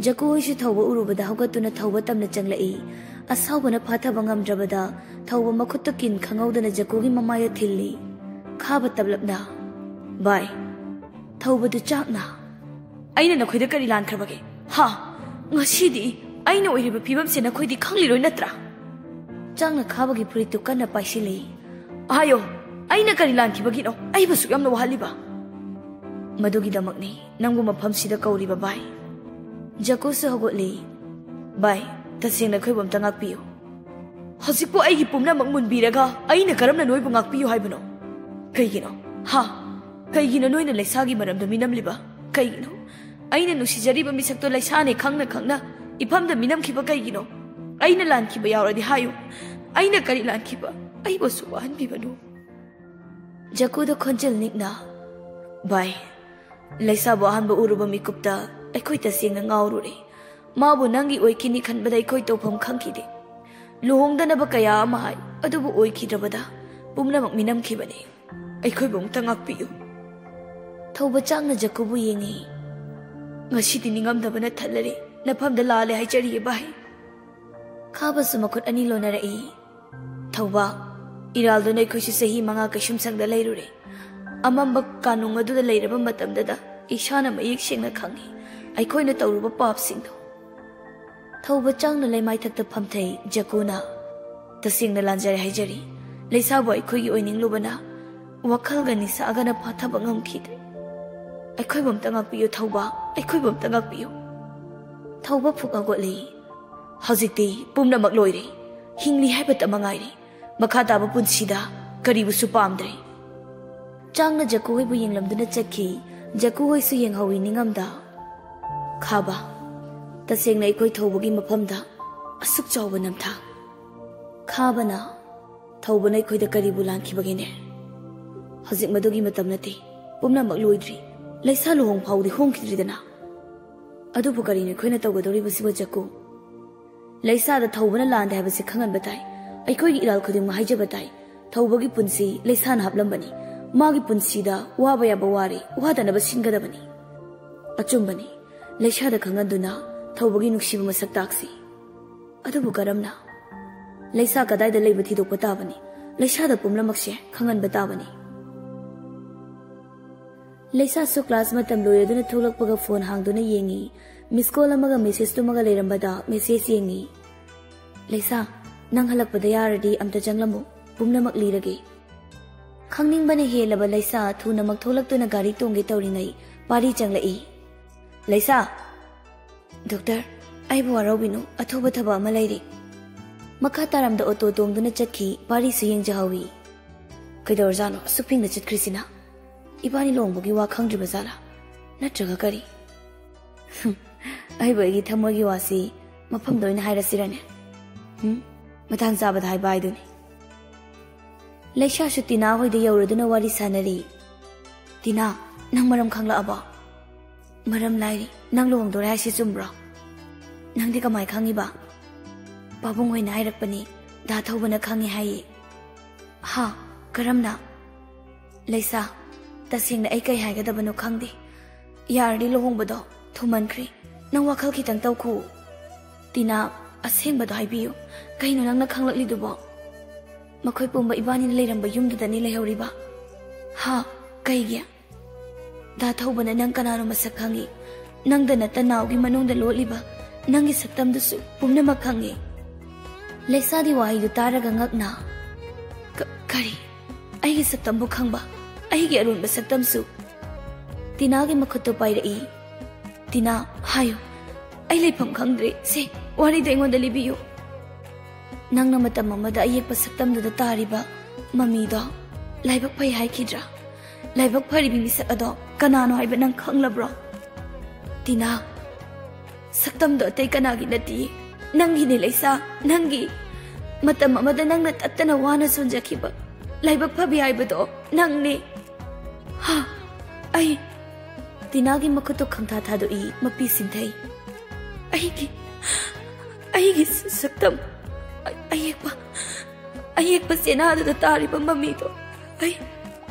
ꯖꯀꯨ ꯍꯣꯏꯁꯨ ꯊꯧꯕ ꯎꯔꯨꯕꯗ ꯍꯧꯒꯠꯇꯨꯅ ꯊꯧꯕ ꯇꯝꯅ ꯆꯪꯂꯛꯏ꯫ ꯑꯁꯥꯎꯕꯅ ꯐꯥꯊꯕ ꯉꯝꯗ꯭ꯔꯕꯗ ꯊꯧꯕ ꯃꯈꯨꯠꯇ ꯀꯤꯟ ꯈꯪꯍꯧꯗꯅ ꯖꯀꯨꯒꯤ ꯃꯃꯥꯏꯗ ꯊꯤꯜꯂꯤ꯫ ꯈꯥꯕ ꯇꯞꯂꯞꯅ, "ꯚꯥꯏ, ꯊꯧꯕꯗꯨ ꯆꯥꯛꯅ"꯫ "ꯑꯩꯅ ꯅꯈꯣꯏꯗ ꯀꯔꯤ ꯂꯥꯟꯈ꯭ꯔꯕꯒꯦ? ꯍꯥ? ꯉꯁꯤꯗꯤ ꯑꯩꯅ ꯑꯣꯏꯔꯤꯕ ꯐꯤꯕꯝꯁꯦ ꯅꯈꯣꯏꯗꯤ ꯈꯪꯂꯤꯔꯣꯏ ꯅꯠꯇ꯭ꯔꯥ?" ꯆꯥꯛꯅ ꯈꯥꯕꯒꯤ ꯐꯨꯔꯤꯠꯇꯨ ꯀꯟꯅ ꯄꯥꯏꯁꯤꯜꯂꯤ꯫ "ꯍꯥꯏꯌꯣ, ꯑꯩꯅ ꯀꯔꯤ ꯂꯥꯟꯈꯤꯕꯒꯤꯅꯣ ꯑꯩꯕꯨ ꯑꯁꯨꯛ ꯌꯥꯝꯅ ꯋꯥꯍꯜꯂꯤꯕ?" "ꯃꯗꯨꯒꯤꯗꯃꯛꯅꯤ ꯅꯪꯕꯨ ꯃꯐꯝꯁꯤꯗ ꯀꯧꯔꯤꯕ, ꯚꯥꯏ꯫" ꯖꯀꯨꯁꯨ ꯍꯧꯒꯠꯂꯤ꯫ "ꯚꯥꯏ, ꯇꯁꯦꯡꯅ ꯑꯩꯈꯣꯏꯕꯨ ꯑꯝꯇ ꯉꯥꯛꯄꯤꯌꯨ꯫ ꯍꯧꯖꯤꯛꯄꯨ ꯑꯩꯒꯤ ꯄꯨꯝꯅꯃꯛ ꯃꯨꯟꯕꯤꯔꯒ ꯑꯩꯅ ꯀꯔꯝꯅ ꯅꯣꯏꯕꯨ ꯉꯥꯛꯄꯤꯌꯨ ꯍꯥꯏꯕꯅꯣ? ꯀꯩꯒꯤꯅꯣ? ꯍꯥ? ꯀꯩꯒꯤꯅꯣ ꯅꯣꯏꯅ ꯂꯩꯁꯥꯒꯤ ꯃꯔꯝꯗ ꯃꯤꯅꯝꯂꯤꯕ? ꯀꯩꯒꯤꯅꯣ? ꯑꯩꯅ ꯅꯨꯡꯁꯤꯖꯔꯤꯕ ꯃꯤꯁꯛꯇꯣ ꯂꯩꯁꯥꯅꯦ ꯈꯪꯅ ꯈꯪꯅ ꯏꯐꯝꯗ ꯃꯤꯅꯝꯈꯤꯕ ꯀꯩꯒꯤꯅꯣ? ꯑꯩꯅ ꯂꯥꯟꯈꯤꯕ ꯌꯥꯎꯔꯗꯤ ꯍꯥꯏꯌꯨ꯫ ꯑꯩꯅ ꯀꯔꯤ ꯂꯥꯟꯈꯤꯕ? ꯑꯩꯕꯨ ꯑꯁꯨꯛ ꯋꯥꯍꯟꯕꯤꯕꯅꯣ?" ꯖꯀꯨꯗ ꯈꯣꯟꯖꯦꯜ ꯅꯤꯛꯅ, "ꯚꯥꯏ, ꯂꯩꯁꯥꯕꯨ ꯑꯍꯥꯟꯕ ꯎꯔꯨꯕ ꯃꯤꯀꯨꯞꯇ ꯑꯩꯈꯣꯏ ꯇꯁꯦꯡꯅ ꯉꯥꯎꯔꯨꯔꯦ꯫ ꯃꯥꯕꯨ ꯅꯪꯒꯤ ꯑꯣꯏꯈꯤꯅꯤ ꯈꯟꯕꯗ ꯑꯩꯈꯣꯏ ꯇꯧꯐꯝ ꯈꯪꯈꯤꯗꯦ꯫ ꯂꯨꯍꯣꯡꯗꯅꯕ ꯀꯌꯥ ꯑꯃ ꯍꯥꯏ, ꯑꯗꯨꯕꯨ ꯑꯣꯏꯈꯤꯗ꯭ꯔꯕꯗ ꯄꯨꯝꯅꯃꯛ ꯃꯤꯅꯝꯈꯤꯕꯅꯤ꯫ ꯑꯩꯈꯣꯏꯕꯨ ꯑꯃꯨꯛꯇ ꯉꯥꯛꯄꯤꯌꯨ꯫ ꯊꯧꯕ ꯆꯥꯛꯅ ꯖꯛꯀꯨꯕꯨ ꯌꯦꯡꯉꯤ꯫ ꯉꯁꯤꯗꯤ ꯅꯤꯡꯉꯝꯗꯕꯅ ꯊꯜꯂꯔꯦ꯫ ꯅꯐꯝꯗ ꯂꯥꯜꯂꯦ ꯍꯥꯏꯖꯔꯤꯌꯦ ꯚꯥꯏ꯫ ꯈꯥꯕꯁꯨ ꯃꯈꯨꯠ ꯑꯅꯤ ꯂꯣꯟꯅꯔꯛꯏ꯫ ꯊꯧꯕ, ꯏꯔꯥꯜꯗꯨꯅ ꯑꯩꯈꯣꯏꯁꯨ ꯆꯍꯤ ꯃꯉꯥ ꯀꯩꯁꯨꯝꯁꯪꯗ ꯂꯩꯔꯨꯔꯦ꯫ ꯑꯃꯝꯕ ꯀꯥꯅꯨꯡ ꯑꯗꯨꯗ ꯂꯩꯔꯕ ꯃꯇꯝꯗꯗ ꯏꯁꯥꯅ ꯃꯌꯦꯛ ꯁꯦꯡꯅ ꯈꯪꯉꯤ ꯑꯩꯈꯣꯏꯅ ꯇꯧꯔꯨꯕ ꯄꯥꯞꯁꯤꯡꯗꯣ꯫ ꯊꯧꯕ ꯆꯥꯡꯅ ꯂꯩꯃꯥꯏꯊꯛꯇ ꯐꯝꯊꯩ ꯖꯀꯨꯅ꯫ ꯇꯁꯦꯡꯅ ꯂꯥꯟꯖꯔꯦ ꯍꯥꯏꯖꯔꯤ꯫ ꯂꯩꯁꯥꯕꯨ ꯑꯩꯈꯣꯏꯒꯤ ꯑꯣꯏꯅꯤꯡꯂꯨꯕꯅ ꯋꯥꯈꯜꯒ ꯅꯤꯁꯥꯒꯅ ꯐꯥꯊꯕ ꯉꯝꯈꯤꯗ꯭ꯔꯦ꯫ ꯑꯩꯈꯣꯏꯕꯨ ꯑꯝꯇ ꯉꯥꯛꯄꯤꯌꯨ ꯊꯧꯕ, ꯑꯩꯈꯣꯏꯕꯨ ꯑꯝꯇ ꯉꯥꯛꯄꯤꯌꯨ꯫ ꯊꯧꯕ ꯐꯨꯛ ꯍꯧꯒꯠꯂꯤ꯫ ꯍꯧꯖꯤꯛꯇꯤ ꯄꯨꯝꯅꯃꯛ ꯂꯣꯏꯔꯦ꯫ ꯍꯤꯡꯂꯤ ꯍꯥꯏꯕꯇ ꯃꯉꯥꯏꯔꯦ꯫ ꯃꯈꯥ ꯇꯥꯕ ꯄꯨꯟꯁꯤꯗ ꯀꯔꯤꯕꯨꯁꯨ ꯄꯥꯝꯗ꯭ꯔꯦ꯫ ꯆꯥꯡꯅ ꯖꯀꯨ ꯍꯣꯏꯕꯨ ꯌꯦꯡꯂꯝꯗꯨꯅ ꯆꯠꯈꯤ꯫ ꯖꯀꯨ ꯍꯣꯏꯁꯨ ꯌꯦꯡꯍꯧꯏ ꯅꯤꯡꯉꯝꯗ꯫ ꯈꯥꯕ, ꯇꯁꯦꯡꯅ ꯑꯩꯈꯣꯏ ꯊꯧꯕꯒꯤ ꯃꯐꯝꯗ ꯑꯁꯨꯛ ꯆꯥꯎꯕ ꯅꯝꯊꯥꯛ꯫ ꯈꯥꯕꯅ, ꯊꯧꯕꯅ ꯑꯩꯈꯣꯏꯗ ꯀꯔꯤꯕꯨ ꯂꯥꯟꯈꯤꯕꯒꯦꯅꯦ? ꯍꯧꯖꯤꯛ ꯃꯗꯨꯒꯤ ꯃꯇꯝ ꯅꯠꯇꯦ꯫ ꯄꯨꯝꯅꯃꯛ ꯂꯣꯏꯗ꯭ꯔꯤ꯫ ꯂꯩꯁꯥ ꯂꯨꯍꯣꯡ ꯐꯥꯎꯗꯤ ꯍꯣꯡꯈꯤꯗ꯭ꯔꯤꯗꯅ꯫ ꯑꯗꯨꯕꯨ ꯀꯔꯤꯅꯣ ꯑꯩꯈꯣꯏꯅ ꯇꯧꯒꯗꯧꯔꯤꯕꯁꯤꯕꯨ ꯖꯀꯨ? ꯂꯩꯁꯥꯗ ꯊꯧꯕꯅ ꯂꯥꯟꯗꯦ ꯍꯥꯏꯕꯁꯤ ꯈꯪꯍꯟꯕ ꯇꯥꯏ꯫ ꯑꯩꯈꯣꯏꯒꯤ ꯏꯔꯥꯜ ꯈꯨꯗꯤꯡꯃꯛ ꯍꯥꯏꯖꯕ ꯇꯥꯏ꯫ ꯊꯧꯕꯒꯤ ꯄꯨꯟꯁꯤ ꯂꯩꯁꯥꯅ ꯍꯥꯞꯂꯝꯕꯅꯤ꯫ ꯃꯥꯒꯤ ꯄꯨꯟꯁꯤꯗ ꯋꯥꯕ ꯌꯥꯕ ꯋꯥꯔꯦ, ꯋꯥꯗꯅꯕ ꯁꯤꯟꯒꯗꯕꯅꯤ꯫ ꯑꯆꯨꯝꯕꯅꯤ, ꯂꯩꯁꯥꯗ ꯈꯪꯍꯟꯗꯨꯅ ꯊꯧꯕꯒꯤ ꯅꯨꯡꯁꯤꯕ ꯃꯁꯛ ꯇꯥꯛꯁꯤ꯫ ꯑꯗꯨꯕꯨ ꯀꯔꯝꯅ? ꯂꯩꯁꯥ ꯀꯗꯥꯏꯗ ꯂꯩꯕ ꯊꯤꯗꯣꯛꯄ ꯇꯥꯕꯅꯤ꯫ ꯂꯩꯁꯥꯗ ꯄꯨꯝꯅꯃꯛꯁꯦ ꯈꯪꯍꯟꯕ ꯇꯥꯕꯅꯤ꯫ ꯂꯩꯁꯥꯁꯨ ꯀ꯭ꯂꯥꯁ ꯃꯇꯝ ꯂꯣꯏꯔꯗꯨꯅ ꯊꯣꯛꯂꯛꯄꯒ ꯐꯣꯟ ꯍꯥꯡꯗꯨꯅ ꯌꯦꯡꯉꯤ꯫ ꯃꯤꯁ ꯀꯣꯜ ꯑꯃꯒ ꯃꯦꯁꯦꯖꯇꯨꯃꯒ ꯂꯩꯔꯝꯕꯗ ꯃꯦꯁꯦꯖ ꯌꯦꯡꯉꯤ꯫ "ꯂꯩꯁꯥ, ꯅꯪ ꯍꯜꯂꯛꯄꯗ ꯌꯥꯔꯗꯤ ꯑꯝꯇ ꯆꯪꯂꯝꯃꯨ, ꯄꯨꯝꯅꯃꯛ ꯂꯤꯔꯒꯦ꯫" ꯈꯪꯅꯤꯡꯕꯅ ꯍꯦꯜꯂꯕ ꯂꯩꯁꯥ ꯊꯨꯅꯃꯛ ꯊꯣꯛꯂꯛꯇꯨꯅ ꯒꯥꯔꯤ ꯇꯣꯡꯒꯦ ꯇꯧꯔꯤꯉꯩ ꯄꯥꯔꯤ ꯆꯪꯂꯛꯏ꯫ "ꯂꯩꯁꯥ!" "ꯗꯣꯛꯇꯔ, ꯑꯩꯕꯨ ꯋꯥꯔꯧꯕꯤꯅꯨ, ꯑꯊꯨꯕ ꯊꯕꯛ ꯑꯃ ꯂꯩꯔꯤ꯫" ꯃꯈꯥ ꯇꯥꯔꯝꯗ ꯑꯣꯇꯣ ꯇꯣꯡꯗꯨꯅ ꯆꯠꯈꯤ꯫ ꯄꯥꯔꯤꯁꯨ ꯌꯦꯡꯖꯍꯧꯏ꯫ "ꯀꯩꯗꯧꯔꯖꯥꯠꯅꯣ ꯑꯁꯨꯛ ꯄꯤꯡꯅ ꯆꯠꯈ꯭ꯔꯤꯁꯤꯅ? ꯏꯕꯥꯅꯤ ꯂꯨꯍꯣꯡꯕꯒꯤ ꯋꯥ ꯈꯪꯗ꯭ꯔꯤꯕ ꯖꯥꯠꯂꯥ? ꯅꯠꯇ꯭ꯔꯒ ꯀꯔꯤ?" "ꯍꯨꯝ, ꯑꯩꯕꯨ ꯑꯩꯒꯤ ꯊꯃꯣꯏꯒꯤ ꯋꯥꯁꯤ ꯃꯐꯝꯗ ꯑꯣꯏꯅ ꯍꯥꯏꯔꯁꯤꯔꯅꯦ? ꯍꯨꯝ, ꯃꯇꯥꯡ ꯆꯥꯕꯗ ꯍꯥꯏꯕ ꯍꯥꯏꯗꯨꯅꯤ꯫" ꯂꯩꯁꯥꯁꯨ ꯇꯤꯅꯥ ꯍꯣꯏꯗ ꯌꯧꯔꯗꯨꯅ ꯋꯥꯔꯤ ꯁꯥꯟꯅꯔꯤ꯫ "ꯇꯤꯅꯥ, ꯅꯪ ꯃꯔꯝ ꯈꯪꯂꯛꯑꯕꯣ? ꯃꯔꯝ ꯂꯥꯏꯔꯤ, ꯅꯪ ꯂꯨꯍꯣꯡꯗꯣꯔꯦ ꯍꯥꯏꯁꯤ ꯆꯨꯝꯕ꯭ꯔꯣ? ꯅꯪꯗꯤ ꯀꯃꯥꯏ ꯈꯪꯉꯤꯕ? ꯄꯥꯕꯨꯡ ꯍꯣꯏꯅ ꯍꯥꯏꯔꯛꯄꯅꯤ, ꯗꯥ ꯊꯧꯕꯅ ꯈꯪꯉꯤ ꯍꯥꯏꯌꯦ꯫ ꯍꯥ? ꯀꯔꯝꯅ? ꯂꯩꯁꯥ, ꯇꯁꯦꯡꯅ ꯑꯩ ꯀꯩ ꯍꯥꯏꯒꯗꯕꯅꯣ ꯈꯪꯗꯦ꯫ ꯌꯥꯔꯗꯤ ꯂꯨꯍꯣꯡꯕꯗꯣ ꯊꯨꯃꯟꯈ꯭ꯔꯦ꯫ ꯅꯪ ꯋꯥꯈꯜ ꯈꯤꯇꯪ ꯇꯧꯈꯨ꯫ ꯇꯤꯅꯥ, ꯑꯁꯦꯡꯕꯗꯣ ꯍꯥꯏꯕꯤꯌꯨ꯫ ꯀꯩꯅꯣ ꯅꯪꯅ ꯈꯪꯂꯛꯂꯤꯗꯨꯕꯣ? ꯃꯈꯣꯏ ꯄꯨꯝꯕ ꯏꯕꯥꯅꯤꯅ ꯂꯩꯔꯝꯕ ꯌꯨꯝꯗꯨꯗꯅꯤ ꯂꯩꯍꯧꯔꯤꯕ꯫ ꯍꯥ? ꯀꯩꯒꯤ? ꯗꯥ ꯊꯧꯕꯅ ꯅꯪ ꯀꯅꯥꯅꯣ ꯃꯁꯛ ꯈꯪꯉꯤ꯫ ꯅꯪꯗ ꯅꯠꯇ ꯅꯥꯎꯒꯤ ꯃꯅꯨꯡꯗ ꯂꯣꯠꯂꯤꯕ ꯅꯪꯒꯤ ꯁꯛꯇꯝꯗꯨꯁꯨ ꯄꯨꯝꯅꯃꯛ ꯈꯪꯉꯤ꯫ ꯂꯩꯁꯥꯗꯤ ꯋꯥꯍꯩꯗꯨ ꯇꯥꯔꯒ ꯉꯛꯅ, "ꯀ-, ꯀꯔꯤ? ꯑꯩꯒꯤ ꯁꯛꯇꯝꯕꯨ ꯈꯪꯕ? ꯑꯩꯒꯤ ꯑꯔꯣꯟꯕ ꯁꯛꯇꯝꯁꯨ?" ꯇꯤꯅꯥꯒꯤ ꯃꯈꯨꯠꯇꯨ ꯄꯥꯏꯔꯛꯏ꯫ "ꯇꯤꯅꯥ, ꯍꯥꯏꯌꯨ꯫ ꯑꯩ ꯂꯩꯐꯝ ꯈꯪꯗ꯭ꯔꯦ꯫ ꯁꯦ, ꯋꯥꯔꯤꯗꯣ ꯑꯩꯉꯣꯟꯗ ꯂꯤꯕꯤꯌꯨ꯫ ꯅꯪꯅ ꯃꯇꯝ ꯑꯃꯗ ꯑꯌꯦꯛꯄ ꯁꯛꯇꯝꯗꯨꯗ ꯇꯥꯔꯤꯕ ꯃꯃꯤꯗꯣ ꯂꯥꯏꯕꯛ ꯐꯩ ꯍꯥꯏꯈꯤꯗ꯭ꯔꯥ? ꯂꯥꯏꯕꯛ ꯐꯔꯤꯕꯤ ꯃꯤꯁꯛ ꯑꯗꯣ ꯀꯅꯥꯅꯣ ꯍꯥꯏꯕ ꯅꯪ ꯈꯪꯂꯕ꯭ꯔꯣ?" ꯇꯤꯅꯥ, ꯁꯛꯇꯝꯗꯣ ꯑꯇꯩ ꯀꯅꯥꯒꯤ ꯅꯠꯇꯤꯌꯦ, ꯅꯪꯒꯤꯅꯦ ꯂꯩꯁꯥ, ꯅꯪꯒꯤ꯫ ꯃꯇꯝ ꯑꯃꯗ ꯅꯪꯅ ꯇꯠꯇꯅ ꯋꯥꯅ ꯁꯣꯟꯖꯈꯤꯕ ꯂꯥꯏꯕꯛ ꯐꯕꯤ ꯍꯥꯏꯕꯗꯣ ꯅꯪꯅꯦ꯫ ꯍꯥ? ꯑꯩ? ꯇꯤꯅꯥꯒꯤ ꯃꯈꯨꯠꯇꯨ ꯈꯪꯊꯥ ꯊꯥꯗꯣꯛꯏ, ꯃꯄꯤ ꯁꯤꯟꯊꯩ꯫ "ꯑꯩꯒꯤ, ꯑꯩꯒꯤ ꯁꯛꯇꯝ, ꯑ-, ꯑꯌꯦꯛꯄ, ꯑꯌꯦꯛꯄ ꯆꯦꯅꯥꯗꯨꯗ ꯇꯥꯔꯤꯕ ꯃꯃꯤꯗꯣ ꯑꯩ,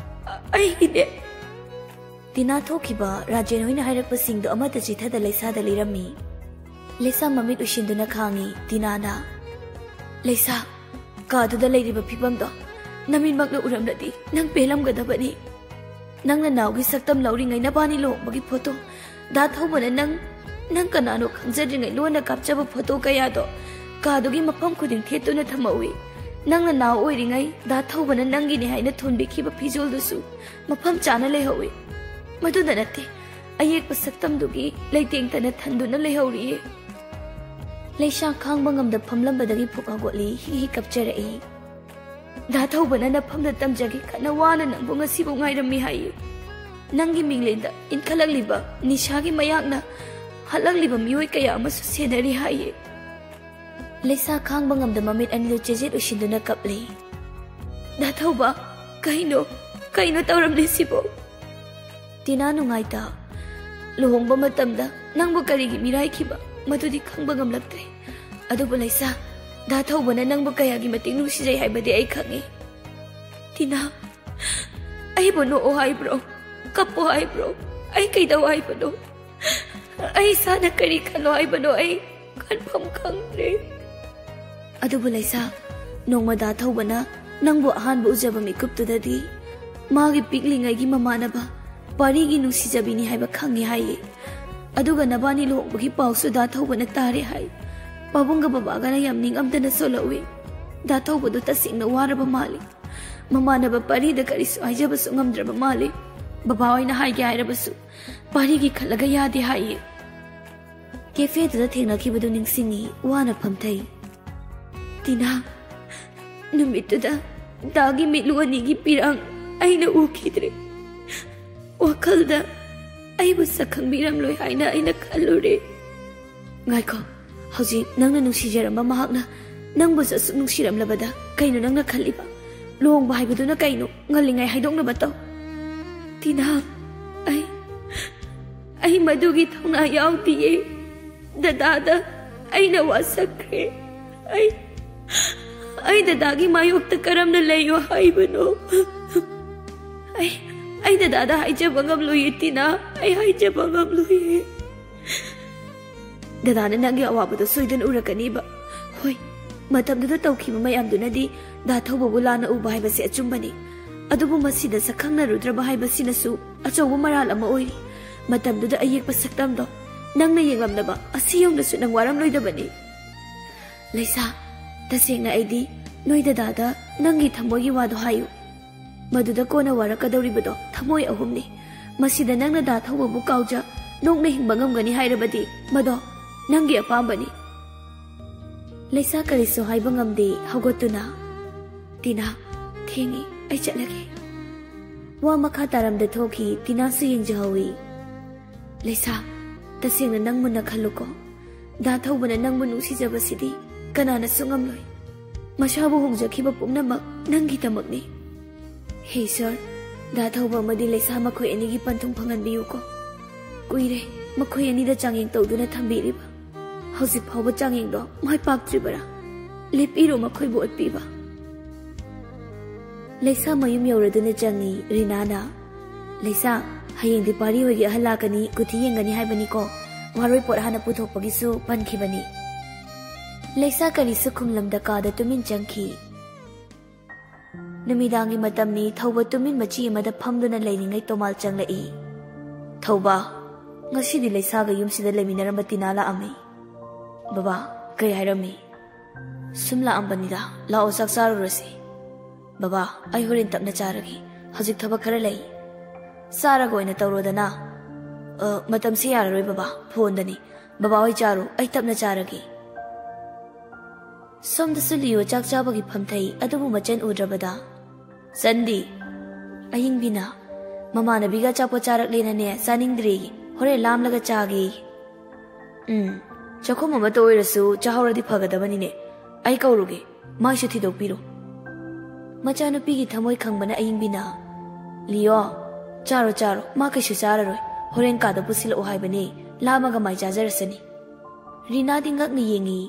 ꯑꯩꯒꯤꯅꯦ꯫" ꯇꯤꯅꯥ ꯊꯣꯛꯈꯤꯕ ꯔꯥꯖꯦꯟ ꯍꯣꯏꯅ ꯍꯥꯏꯔꯛꯄꯁꯤꯡꯗꯣ ꯑꯃꯠꯇ ꯆꯤꯊꯗ ꯂꯩꯁꯥꯗ ꯂꯤꯔꯝꯃꯤ꯫ ꯂꯩꯁꯥ ꯃꯃꯤꯠ ꯎꯏꯁꯤꯟꯗꯨꯅ ꯈꯥꯡꯉꯤ ꯇꯤꯅꯥꯅ꯫ "ꯂꯩꯁꯥ, ꯀꯥꯗꯨꯗ ꯂꯩꯔꯤꯕ ꯐꯤꯕꯝꯗꯣ ꯅꯃꯤꯠꯃꯛꯅ ꯎꯔꯝꯂꯗꯤ ꯅꯪ ꯄꯦꯜꯂꯝꯒꯗꯕꯅꯤ꯫ ꯅꯪꯅ ꯅꯥꯎꯒꯤ ꯁꯛꯇꯝ ꯂꯧꯔꯤꯉꯩ ꯅꯕꯥꯅꯤ ꯂꯨꯍꯣꯡꯕꯒꯤ ꯐꯣꯇꯣ ꯗꯥ ꯊꯧꯕꯅ ꯅꯪ, ꯅꯪ ꯀꯅꯥꯅꯣ ꯈꯪꯖꯗ꯭ꯔꯤꯉꯩ ꯂꯣꯟꯅ ꯀꯥꯞꯆꯕ ꯐꯣꯇꯣ ꯀꯌꯥꯗꯣ ꯀꯥꯗꯨꯒꯤ ꯃꯐꯝ ꯈꯨꯗꯤꯡ ꯊꯦꯠꯇꯨꯅ ꯊꯝꯍꯧꯏ꯫ ꯅꯪꯅ ꯅꯥꯎ ꯑꯣꯏꯔꯤꯉꯩ ꯗꯥ ꯊꯧꯕꯅ ꯅꯪꯒꯤꯅꯤ ꯍꯥꯏꯅ ꯊꯣꯟꯕꯤꯈꯤꯕ ꯐꯤꯖꯣꯜꯗꯨꯁꯨ ꯃꯐꯝ ꯆꯥꯅ ꯂꯩꯍꯧꯏ꯫ ꯃꯗꯨꯗ ꯅꯠꯇꯦ, ꯑꯌꯦꯛꯄ ꯁꯛꯇꯝꯗꯨꯒꯤ ꯂꯩꯇꯦꯡꯇꯅ ꯊꯟꯗꯨꯅ ꯂꯩꯍꯧꯔꯤꯌꯦ꯫" ꯂꯩꯁꯥ ꯈꯥꯡꯕ ꯉꯝꯗ ꯐꯝꯂꯝꯕꯗꯒꯤ ꯐꯨꯛ ꯍꯧꯒꯠꯂꯤ, ꯍꯤ ꯍꯤ ꯀꯞꯆꯔꯛꯏ꯫ "ꯗꯥ ꯊꯧꯕꯅ ꯅꯐꯝꯗ ꯇꯝꯖꯒꯦ ꯈꯟꯅ ꯋꯥꯅ ꯅꯪꯕꯨ ꯉꯁꯤꯕꯨ ꯉꯥꯏꯔꯝꯃꯤ ꯍꯥꯏꯌꯦ꯫ ꯅꯪꯒꯤ ꯃꯤꯡꯂꯦꯟꯗ ꯏꯟꯈꯠꯂꯛꯂꯤꯕ ꯅꯤꯁꯥꯒꯤ ꯃꯌꯥꯛꯅ ꯍꯠꯂꯛꯂꯤꯕ ꯃꯤꯑꯣꯏ ꯀꯌꯥ ꯑꯃꯁꯨ ꯁꯦꯟꯅꯔꯤ ꯍꯥꯏꯌꯦ꯫" ꯂꯩꯁꯥ ꯈꯥꯡꯕ ꯉꯝꯗ ꯃꯃꯤꯠ ꯑꯅꯤꯗꯨ ꯆꯦꯖꯦꯠ ꯎꯏꯁꯤꯟꯗꯨꯅ ꯀꯞꯂꯤ꯫ "ꯗꯥ ꯊꯧꯕ, ꯀꯩꯅꯣ, ꯀꯩꯅꯣ ꯇꯧꯔꯝꯂꯤꯁꯤꯕꯣ?" ꯇꯤꯅꯥ ꯅꯨꯡꯉꯥꯏꯇ, ꯂꯨꯍꯣꯡꯕ ꯃꯇꯝꯗ ꯅꯪꯕꯨ ꯀꯔꯤꯒꯤ ꯃꯤꯔꯥꯏꯈꯤꯕ, ꯃꯗꯨꯗꯤ ꯈꯪꯕ ꯉꯝꯂꯛꯇ꯭ꯔꯦ꯫ ꯑꯗꯨꯕꯨ ꯂꯩꯁꯥ, ꯗꯥ ꯊꯧꯕꯅ ꯅꯪꯕꯨ ꯀꯌꯥꯒꯤ ꯃꯇꯤꯛ ꯅꯨꯡꯁꯤꯖꯩ ꯍꯥꯏꯕꯗꯤ ꯑꯩ ꯈꯪꯉꯤ꯫ ꯇꯤꯅꯥ, ꯑꯩꯕꯨ ꯅꯣꯛꯑꯣ ꯍꯥꯏꯕ꯭ꯔꯣ? ꯀꯞꯄꯣ ꯍꯥꯏꯕ꯭ꯔꯣ? ꯑꯩ ꯀꯩꯗꯧ ꯍꯥꯏꯕꯅꯣ? ꯑꯩ ꯏꯁꯥꯅ ꯀꯔꯤ ꯈꯜꯂꯣ ꯍꯥꯏꯕꯅꯣ? ꯑꯩ ꯈꯟꯐꯝ ꯈꯪꯗ꯭ꯔꯦ꯫ ꯑꯗꯨꯕꯨ ꯂꯩꯁꯥ, ꯅꯣꯡꯃ ꯗꯥ ꯊꯧꯕꯅ ꯅꯪꯕꯨ ꯑꯍꯥꯟꯕ ꯎꯖꯕ ꯃꯤꯀꯨꯞꯇꯨꯗꯗꯤ ꯃꯥꯒꯤ ꯄꯤꯛꯂꯤꯉꯩꯒꯤ ꯃꯃꯥꯟꯅꯕ ꯄꯥꯔꯤꯒꯤ ꯅꯨꯡꯁꯤꯖꯕꯤꯅꯤ ꯍꯥꯏꯕ ꯈꯪꯉꯦ ꯍꯥꯏꯌꯦ꯫ ꯑꯗꯨꯒ ꯅꯕꯥꯅꯤ ꯂꯨꯍꯣꯡꯕꯒꯤ ꯄꯥꯎꯁꯨ ꯗꯥ ꯊꯧꯕꯅ ꯇꯥꯔꯦ ꯍꯥꯏ꯫ ꯄꯥꯕꯨꯡꯒ ꯕꯕꯥꯒꯅ ꯌꯥꯝ ꯅꯤꯡꯉꯝꯗꯅ ꯁꯣꯜꯂꯛꯎꯏ꯫ ꯗꯥ ꯊꯧꯕꯗꯨ ꯇꯁꯦꯡꯅ ꯋꯥꯔꯕ ꯃꯥꯜꯂꯤ꯫ ꯃꯃꯥꯟꯅꯕ ꯄꯥꯔꯤꯗ ꯀꯔꯤꯁꯨ ꯍꯥꯏꯖꯕꯁꯨ ꯉꯝꯗ꯭ꯔꯕ ꯃꯥꯜꯂꯤ꯫ ꯕꯕꯥ ꯍꯣꯏꯅ ꯍꯥꯏꯒꯦ ꯍꯥꯏꯔꯕꯁꯨ ꯄꯥꯔꯤꯒꯤ ꯈꯜꯂꯒ ꯌꯥꯗꯦ ꯍꯥꯏꯌꯦ꯫ ꯀꯦꯐꯦꯗꯨꯗ ꯊꯦꯡꯅꯈꯤꯕꯗꯨ ꯅꯤꯡꯁꯤꯡꯉꯤ, ꯋꯥꯅ ꯐꯝꯊꯩ꯫ ꯇꯤꯅꯥ, ꯅꯨꯃꯤꯠꯇꯨꯗ ꯗꯥꯒꯤ ꯃꯤꯠꯂꯨ ꯑꯅꯤꯒꯤ ꯄꯤꯔꯥꯡ ꯑꯩꯅ ꯎꯈꯤꯗ꯭ꯔꯦ꯫ ꯋꯥꯈꯜꯗ ꯑꯩꯕꯨ ꯁꯛ ꯈꯪꯕꯤꯔꯝꯂꯣꯏ ꯍꯥꯏꯅ ꯑꯩꯅ ꯈꯜꯂꯨꯔꯦ꯫ ꯉꯥꯏꯈꯣ, ꯍꯧꯖꯤꯛ ꯅꯪꯅ ꯅꯨꯡꯁꯤꯖꯔꯝꯕ ꯃꯍꯥꯛꯅ ꯅꯪꯕꯨꯁꯨ ꯑꯁꯨꯛ ꯅꯨꯡꯁꯤꯔꯝꯂꯕꯗ ꯀꯩꯅꯣ ꯅꯪꯅ ꯈꯜꯂꯤꯕ? ꯂꯨꯍꯣꯡꯕ ꯍꯥꯏꯕꯗꯨꯅ ꯀꯩꯅꯣ? ꯉꯜꯂꯤꯉꯩ ꯍꯥꯏꯗꯣꯛꯅꯕ ꯇꯧ꯫ ꯇꯤꯅꯥ, ꯑꯩ, ꯑꯩ ꯃꯗꯨꯒꯤ ꯊꯧꯅꯥ ꯌꯥꯎꯗꯤꯌꯦ꯫ ꯗꯗꯥꯗ ꯑꯩꯅ ꯋꯥꯁꯛꯈ꯭ꯔꯦ꯫ ꯑꯩ, ꯑꯩ ꯗꯗꯥꯒꯤ ꯃꯥꯌꯣꯛꯇ ꯀꯔꯝꯅ ꯂꯩꯌꯣ ꯍꯥꯏꯕꯅꯣ? ꯑꯩ, ꯑꯩ ꯗꯗꯥꯗ ꯍꯥꯏꯖꯕ ꯉꯝꯂꯣꯏꯌꯦ, ꯇꯤꯅꯥ꯫ ꯑꯩ ꯍꯥꯏꯖꯕ ꯉꯝꯂꯣꯏꯌꯦ꯫ ꯗꯗꯥꯅ ꯅꯪꯒꯤ ꯑꯋꯥꯕꯗꯣ ꯁꯣꯏꯗꯅ ꯎꯔꯛꯀꯅꯤꯕ꯫ ꯍꯣꯏ, ꯃꯇꯝꯗꯨꯗ ꯇꯧꯈꯤꯕ ꯃꯌꯥꯝꯗꯨꯅꯗꯤ ꯗꯥ ꯊꯧꯕꯕꯨ ꯂꯥꯟꯅ ꯎꯕ ꯍꯥꯏꯕꯁꯤ ꯑꯆꯨꯝꯕꯅꯤ꯫ ꯑꯗꯨꯕꯨ ꯃꯁꯤꯗ ꯁꯛꯈꯪꯅꯔꯨꯗ꯭ꯔꯕ ꯍꯥꯏꯕꯁꯤꯅꯁꯨ ꯑꯆꯧꯕ ꯃꯔꯥꯜ ꯑꯃ ꯑꯣꯏꯔꯤ꯫ ꯃꯇꯝꯗꯨꯗ ꯑꯌꯦꯛꯄ ꯁꯛꯇꯝꯗꯣ ꯅꯪꯅ ꯌꯦꯡꯂꯝꯂꯕ ꯑꯁꯤ ꯌꯧꯅꯁꯨ ꯅꯪ ꯋꯥꯔꯝꯂꯣꯏꯗꯕꯅꯤ꯫ ꯂꯩꯁꯥ, ꯇꯁꯦꯡꯅ ꯑꯩꯗꯤ ꯅꯣꯏ ꯗꯗꯥꯗ ꯅꯪꯒꯤ ꯊꯃꯣꯏꯒꯤ ꯋꯥꯗꯣ ꯍꯥꯏꯌꯨ꯫ ꯃꯗꯨꯗ ꯀꯣꯟꯅ ꯋꯥꯔꯛꯀꯗꯧꯔꯤꯕꯗꯣ ꯊꯃꯣꯏ ꯑꯍꯨꯝꯅꯤ꯫ ꯃꯁꯤꯗ ꯅꯪꯅ ꯗꯥ ꯊꯧꯕꯕꯨ ꯀꯥꯎꯖ ꯅꯣꯛꯅ ꯍꯤꯡꯕ ꯉꯝꯒꯅꯤ ꯍꯥꯏꯔꯕꯗꯤ ꯃꯗꯣ ꯅꯪꯒꯤ ꯑꯄꯥꯝꯕꯅꯤ꯫ ꯂꯩꯁꯥ ꯀꯔꯤꯁꯨ ꯍꯥꯏꯕ ꯉꯝꯗꯦ ꯍꯧꯒꯠꯇꯨꯅ꯫ ꯇꯤꯅꯥ, ꯊꯦꯡꯉꯤ, ꯑꯩ ꯆꯠꯂꯒꯦ꯫ ꯋꯥ ꯃꯈꯥ ꯇꯥꯔꯝꯗ ꯊꯣꯛꯈꯤ꯫ ꯇꯤꯅꯥꯁꯨ ꯌꯦꯡꯖꯍꯧꯏ꯫ ꯂꯩꯁꯥ, ꯇꯁꯦꯡꯅ ꯅꯪ ꯃꯨꯟꯅ ꯈꯜꯂꯨꯀꯣ꯫ ꯗꯥ ꯊꯧꯕꯅ ꯅꯪꯕꯨ ꯅꯨꯡꯁꯤꯖꯕꯁꯤꯗꯤ ꯀꯅꯥꯅꯁꯨ ꯉꯝꯂꯣꯏ꯫ ꯃꯁꯥꯕꯨ ꯍꯣꯡꯖꯈꯤꯕ ꯄꯨꯝꯅꯃꯛ ꯅꯪꯒꯤꯗꯃꯛꯅꯤ꯫ ꯍꯦ ꯏꯁꯣꯔ, ꯗꯥ ꯊꯧꯕ ꯑꯃꯗꯤ ꯂꯩꯁꯥ ꯃꯈꯣꯏ ꯑꯅꯤꯒꯤ ꯄꯟꯊꯨꯡ ꯐꯪꯍꯟꯕꯤꯌꯨꯀꯣ꯫ ꯀꯨꯏꯔꯦ ꯃꯈꯣꯏ ꯑꯅꯤꯗ ꯆꯥꯡꯌꯦꯡ ꯇꯧꯗꯨꯅ ꯊꯝꯕꯤꯔꯤꯕ꯫ ꯍꯧꯖꯤꯛ ꯐꯥꯎꯕ ꯆꯥꯡꯌꯦꯡꯗꯣ ꯃꯥꯏ ꯄꯥꯛꯇ꯭ꯔꯤꯕꯔꯥ? ꯂꯦꯞꯄꯤꯔꯣ ꯃꯈꯣꯏꯕꯨ ꯑꯣꯠꯄꯤꯕ꯫ ꯂꯩꯁꯥ ꯃꯌꯨꯝ ꯌꯧꯔꯗꯨꯅ ꯆꯪꯉꯤ ꯔꯤꯅꯥꯅ꯫ "ꯂꯩꯁꯥ, ꯍꯌꯦꯡꯗꯤ ꯄꯥꯔꯤ ꯍꯣꯏꯒꯤ ꯑꯍꯜ ꯂꯥꯛꯀꯅꯤ, ꯀꯨꯊꯤ ꯌꯦꯡꯒꯅꯤ ꯍꯥꯏꯕꯅꯤꯀꯣ꯫ ꯋꯥꯔꯣꯏ ꯄꯣꯠ ꯍꯥꯟꯅ ꯄꯨꯊꯣꯛꯄꯒꯤꯁꯨ ꯄꯟꯈꯤꯕꯅꯤ꯫" ꯂꯩꯁꯥ ꯀꯔꯤꯁꯨ ꯈꯨꯝꯂꯝꯗ ꯀꯥꯗ ꯇꯨꯃꯤꯟ ꯆꯪꯈꯤ꯫ ꯅꯨꯃꯤꯗꯥꯡꯒꯤ ꯃꯇꯝꯅꯤ꯫ ꯊꯧꯕ ꯇꯨꯃꯤꯟ ꯃꯆꯤ ꯑꯃꯗ ꯐꯝꯗꯨꯅ ꯂꯩꯔꯤꯉꯩ ꯇꯣꯃꯥꯜ ꯆꯪꯂꯛꯏ꯫ "ꯊꯧꯕ, ꯉꯁꯤꯗꯤ ꯂꯩꯁꯥꯒ ꯌꯨꯝꯁꯤꯗ ꯂꯩꯃꯤꯟꯅꯔꯝꯕ ꯇꯤꯅꯥ ꯂꯥꯛꯑꯝꯃꯤ꯫" "ꯕꯕꯥ, ꯀꯩ ꯍꯥꯏꯔꯝꯃꯤ?" "ꯁꯨꯝ ꯂꯥꯛꯑꯝꯕꯅꯤꯗ, ꯂꯥꯛꯑꯣ ꯆꯥꯛ ꯆꯥꯔꯨꯔꯁꯤ꯫" "ꯕꯕꯥ, ꯑꯩ ꯍꯣꯔꯦꯟ ꯇꯞꯅ ꯆꯥꯔꯒꯦ, ꯍꯧꯖꯤꯛ ꯊꯕꯛ ꯈꯔ ꯂꯩ꯫" "ꯆꯥꯔꯒ ꯑꯣꯏꯅ ꯇꯧꯔꯣꯗꯅ꯫" "ꯑ, ꯃꯇꯝꯁꯤ ꯌꯥꯔꯔꯣꯏ ꯕꯕꯥ, ꯐꯣꯟꯗꯅꯤ꯫ ꯕꯕꯥ ꯍꯣꯏ ꯆꯥꯔꯣ, ꯑꯩ ꯇꯞꯅ ꯆꯥꯔꯒꯦ꯫" ꯁꯣꯝꯗꯁꯨ ꯂꯤꯌꯣ ꯆꯥꯛ ꯆꯥꯕꯒꯤ ꯐꯝꯊꯩ, ꯑꯗꯨꯕꯨ ꯃꯆꯟ ꯎꯗ꯭ꯔꯕꯗ꯫ "ꯆꯟꯗꯤ?" "ꯑꯌꯤꯡꯕꯤꯅ ꯃꯃꯥꯟꯅꯕꯤꯒ ꯑꯆꯥꯄꯣꯠ ꯆꯥꯔꯛꯂꯦꯅꯅꯦ ꯆꯥꯅꯤꯡꯗ꯭ꯔꯦꯌꯦ, ꯍꯣꯔꯦꯟ ꯂꯥꯝꯂꯒ ꯆꯥꯒꯦꯌꯦ꯫" "ꯎꯝ, ꯆꯥꯛꯈꯨꯝ ꯑꯃꯇ ꯑꯣꯏꯔꯁꯨ ꯆꯥꯍꯧꯔꯗꯤ ꯐꯒꯗꯕꯅꯤꯅꯦ꯫ ꯑꯩ ꯀꯧꯔꯨꯒꯦ, ꯃꯥꯏꯁꯨ ꯊꯤꯗꯣꯛꯄꯤꯔꯣ꯫" ꯃꯆꯥꯅꯨꯄꯤꯒꯤ ꯊꯃꯣꯏ ꯈꯪꯕꯅ ꯑꯌꯤꯡꯕꯤꯅ, "ꯂꯤꯌꯣ, ꯆꯥꯔꯣ ꯆꯥꯔꯣ, ꯃꯥ ꯀꯩꯁꯨ ꯆꯥꯔꯔꯣꯏ꯫ ꯍꯣꯔꯦꯟ ꯀꯥꯗ ꯄꯨꯁꯤꯜꯂꯛꯑꯣ ꯍꯥꯏꯕꯅꯦ, ꯂꯥꯝꯃꯒ ꯃꯥꯏ ꯆꯥꯖꯔꯁꯅꯤ꯫" ꯔꯤꯅꯥꯗꯤ ꯉꯛꯅ ꯌꯦꯡꯉꯤ꯫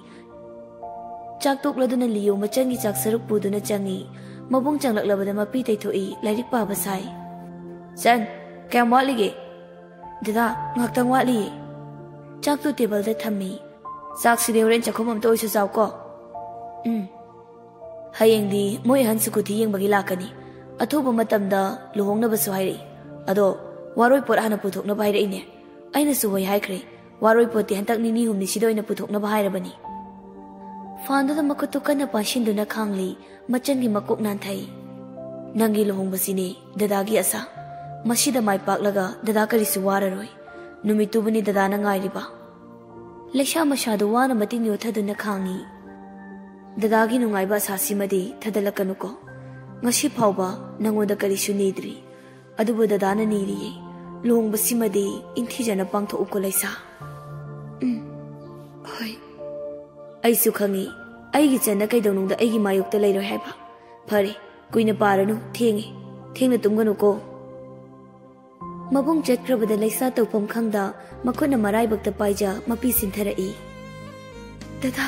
ꯆꯥꯛ ꯇꯣꯛꯂꯗꯨꯅ ꯂꯤꯌꯣ ꯃꯆꯟꯒꯤ ꯆꯥꯛ ꯁꯔꯨꯛ ꯄꯨꯗꯨꯅ ꯆꯪꯉꯤ꯫ ꯃꯕꯨꯡ ꯆꯪꯂꯛꯂꯕꯗ ꯃꯄꯤ ꯇꯩꯊꯣꯛꯏ, ꯂꯥꯏꯔꯤꯛ ꯄꯥꯕ ꯁꯥꯏ꯫ "ꯆꯟ, ꯀꯌꯥꯝ ꯋꯥꯠꯂꯤꯒꯦ?" "ꯗꯗꯥ, ꯉꯥꯛꯇꯪ ꯋꯥꯠꯂꯤꯌꯦ꯫" ꯆꯥꯛꯇꯨ ꯇꯦꯕꯜꯗ ꯊꯝꯃꯤ꯫ "ꯆꯥꯛꯁꯤꯗꯤ ꯍꯣꯔꯦꯟ ꯆꯥꯛꯈꯨꯝ ꯑꯝꯇ ꯑꯣꯏꯁꯨ ꯆꯥꯎꯀꯣ꯫" "ꯎꯝ꯫" "ꯍꯌꯦꯡꯗꯤ ꯃꯣꯏ ꯑꯍꯟꯁꯨ ꯀꯨꯊꯤ ꯌꯦꯡꯕꯒꯤ ꯂꯥꯛꯀꯅꯤ꯫ ꯑꯊꯨꯕ ꯃꯇꯝꯗ ꯂꯨꯍꯣꯡꯅꯕꯁꯨ ꯍꯥꯏꯔꯛꯏ꯫ ꯑꯗꯣ ꯋꯥꯔꯣꯏ ꯄꯣꯠ ꯍꯥꯟꯅ ꯄꯨꯊꯣꯛꯅꯕ ꯍꯥꯏꯔꯛꯏꯅꯦ꯫ ꯑꯩꯅꯁꯨ ꯍꯣꯏ ꯍꯥꯏꯈ꯭ꯔꯦ꯫ ꯋꯥꯔꯣꯏ ꯄꯣꯠꯇꯤ ꯍꯟꯗꯛ ꯅꯤꯅꯤ ꯍꯨꯝꯅꯤꯁꯤꯗ ꯑꯣꯏꯅ ꯄꯨꯊꯣꯛꯅꯕ ꯍꯥꯏꯔꯕꯅꯤ꯫" ꯐꯥꯟꯗꯨꯗ ꯃꯈꯨꯠꯇꯨ ꯀꯟꯅ ꯄꯥꯏꯁꯤꯟꯗꯨꯅ ꯈꯥꯡꯂꯤ꯫ ꯃꯆꯟꯒꯤ ꯃꯀꯣꯛ ꯅꯥꯟꯊꯩ꯫ "ꯅꯪꯒꯤ ꯂꯨꯍꯣꯡꯕꯁꯤꯅꯦ ꯗꯗꯥꯒꯤ ꯑꯁꯥ꯫ ꯃꯁꯤꯗ ꯃꯥꯏ ꯄꯥꯛꯂꯒ ꯗꯗꯥ ꯀꯔꯤꯁꯨ ꯋꯥꯔꯔꯣꯏ꯫ ꯅꯨꯃꯤꯠꯇꯨꯕꯨꯅꯤ ꯗꯗꯥꯅ ꯉꯥꯏꯔꯤꯕ꯫" ꯂꯩꯁꯥ ꯃꯁꯥꯗꯨ ꯋꯥꯅ ꯃꯇꯤꯟ ꯌꯣꯠꯊꯗꯨꯅ ꯈꯥꯡꯉꯤ꯫ "ꯗꯗꯥꯒꯤ ꯅꯨꯡꯉꯥꯏꯕ ꯑꯁꯥꯁꯤꯃꯗꯤ ꯊꯗꯠꯂꯛꯀꯅꯨꯀꯣ꯫ ꯉꯁꯤ ꯐꯥꯎꯕ ꯅꯪꯉꯣꯟꯗ ꯀꯔꯤꯁꯨ ꯅꯤꯗ꯭ꯔꯤ꯫ ꯑꯗꯨꯕꯨ ꯗꯗꯥꯅ ꯅꯤꯔꯤꯌꯦ꯫ ꯂꯨꯍꯣꯡꯕꯁꯤꯃꯗꯤ ꯏꯪꯊꯤꯖꯅ ꯄꯥꯡꯊꯣꯛꯎꯀꯣ ꯂꯩꯁꯥ꯫" "ꯎꯝ, ꯍꯣꯏ꯫" "ꯑꯩꯁꯨ ꯈꯪꯉꯤ, ꯑꯩꯒꯤ ꯆꯟꯅ ꯀꯩꯗꯧꯅꯨꯡꯗ ꯑꯩꯒꯤ ꯃꯥꯌꯣꯛꯇ ꯂꯩꯔꯣꯏ ꯍꯥꯏꯕ꯫ ꯐꯔꯦ, ꯀꯨꯏꯅ ꯄꯥꯔꯅꯨ, ꯊꯦꯡꯉꯦ꯫ ꯊꯦꯡꯅ ꯇꯨꯝꯒꯅꯨꯀꯣ꯫ ꯃꯕꯨꯡ ꯆꯠꯈ꯭ꯔꯕꯗ ꯂꯩꯁꯥ ꯇꯧꯐꯝ ꯈꯪꯗ ꯃꯈꯨꯠꯅ ꯃꯔꯥꯏꯕꯛꯇ ꯄꯥꯏꯖ ꯃꯄꯤ ꯁꯤꯟꯊꯔꯛꯏ꯫ ꯗꯗꯥ,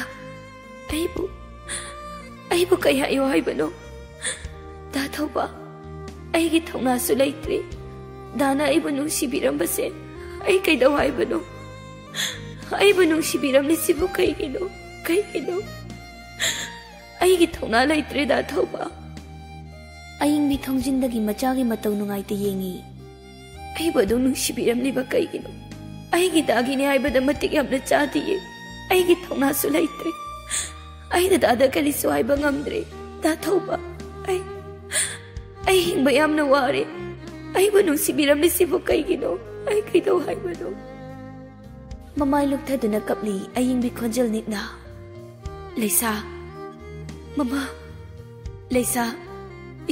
ꯑꯩꯕꯨ, ꯑꯩꯕꯨ ꯀꯩ ꯍꯥꯏꯌꯣ ꯍꯥꯏꯕꯅꯣ? ꯗꯥ ꯊꯧꯕ, ꯑꯩꯒꯤ ꯊꯧꯅꯥꯁꯨ ꯂꯩꯇ꯭ꯔꯦ꯫ ꯗꯥꯅ ꯑꯩꯕꯨ ꯅꯨꯡꯁꯤꯕꯤꯔꯝꯕꯁꯦ ꯑꯩ ꯀꯩꯗꯧ ꯍꯥꯏꯕꯅꯣ? ꯑꯩꯕꯨ ꯅꯨꯡꯁꯤꯕꯤꯔꯝꯂꯤꯁꯤꯕꯨ ꯀꯩꯒꯤꯅꯣ? ꯀꯩꯒꯤꯅꯣ? ꯑꯩꯒꯤ ꯊꯧꯅꯥ ꯂꯩꯇ꯭ꯔꯦ, ꯗꯥ ꯊꯧꯕ꯫ ꯑꯏꯪꯕꯤ ꯊꯣꯡꯖꯤꯟꯗꯒꯤ ꯃꯆꯥꯒꯤ ꯃꯇꯧ ꯅꯨꯡꯉꯥꯏꯇ ꯌꯦꯡꯏ꯫ ꯑꯩꯕꯨ ꯑꯗꯨꯝ ꯅꯨꯡꯁꯤꯕꯤꯔꯝꯂꯤꯕ ꯀꯩꯒꯤꯅꯣ? ꯑꯩꯒꯤ ꯗꯥꯒꯤꯅꯤ ꯍꯥꯏꯕꯗ ꯃꯇꯤꯛ ꯌꯥꯝꯅ ꯆꯥꯗꯤꯌꯦ꯫ ꯑꯩꯒꯤ ꯊꯧꯅꯥꯁꯨ ꯂꯩꯇ꯭ꯔꯦ꯫ ꯑꯩ ꯗꯗꯥꯗ ꯀꯔꯤꯁꯨ ꯍꯥꯏꯕ ꯉꯝꯗ꯭ꯔꯦ꯫ ꯗꯥ ꯊꯧꯕ, ꯑꯩ, ꯑꯩ ꯍꯤꯡꯕ ꯌꯥꯝꯅ ꯋꯥꯔꯦ꯫ ꯑꯩꯕꯨ ꯅꯨꯡꯁꯤꯕꯤꯔꯝꯂꯤꯁꯤꯕꯨ ꯀꯩꯒꯤꯅꯣ? ꯑꯩ ꯀꯩꯗꯧ ꯍꯥꯏꯕꯅꯣ? ꯃꯃꯥꯏ ꯂꯨꯞꯊꯗꯨꯅ ꯀꯞꯂꯤ ꯑꯏꯪꯕꯤ ꯈꯣꯟꯖꯦꯜ ꯅꯤꯛꯅ꯫ ꯂꯩꯁꯥ, ꯃꯃꯥ, ꯂꯩꯁꯥ,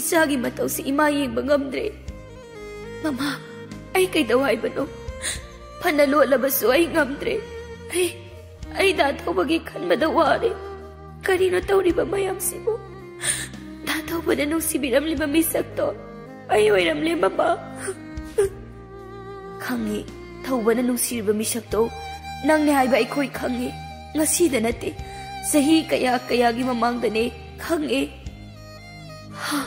ꯏꯆꯥꯒꯤ ꯃꯇꯧꯁꯤ ꯏꯃꯥ ꯌꯦꯡꯕ ꯉꯝꯗ꯭ꯔꯦ꯫ ꯃꯃꯥ, ꯑꯩ ꯀꯩꯗꯧ ꯍꯥꯏꯕꯅꯣ? ꯐꯅ ꯂꯣꯠꯂꯕꯁꯨ ꯑꯩ ꯉꯝꯗ꯭ꯔꯦ꯫ ꯑꯩ, ꯑꯩ ꯗꯥ ꯊꯧꯕꯒꯤ ꯈꯟꯕꯗ ꯋꯥꯔꯦ꯫ ꯀꯔꯤꯅꯣ ꯇꯧꯔꯤꯕ ꯃꯌꯥꯝꯁꯤꯕꯨ? ꯗꯥ ꯊꯧꯕꯅ ꯅꯨꯡꯁꯤꯕꯤꯔꯝꯂꯤꯕ ꯃꯤꯁꯛꯇꯣ ꯑꯩ ꯑꯣꯏꯔꯝꯂꯦ, ꯃꯃꯥ꯫ ꯈꯪꯉꯤ, ꯊꯧꯕꯅ ꯅꯨꯡꯁꯤꯔꯤꯕ ꯃꯤꯁꯛꯇꯣ ꯅꯪꯅꯦ ꯍꯥꯏꯕ ꯑꯩꯈꯣꯏ ꯈꯪꯉꯤ꯫ ꯉꯁꯤꯗ ꯅꯠꯇꯦ, ꯆꯍꯤ ꯀꯌꯥ ꯀꯌꯥꯒꯤ ꯃꯃꯥꯡꯗꯅꯦ, ꯈꯪꯉꯦ꯫ ꯍꯥ,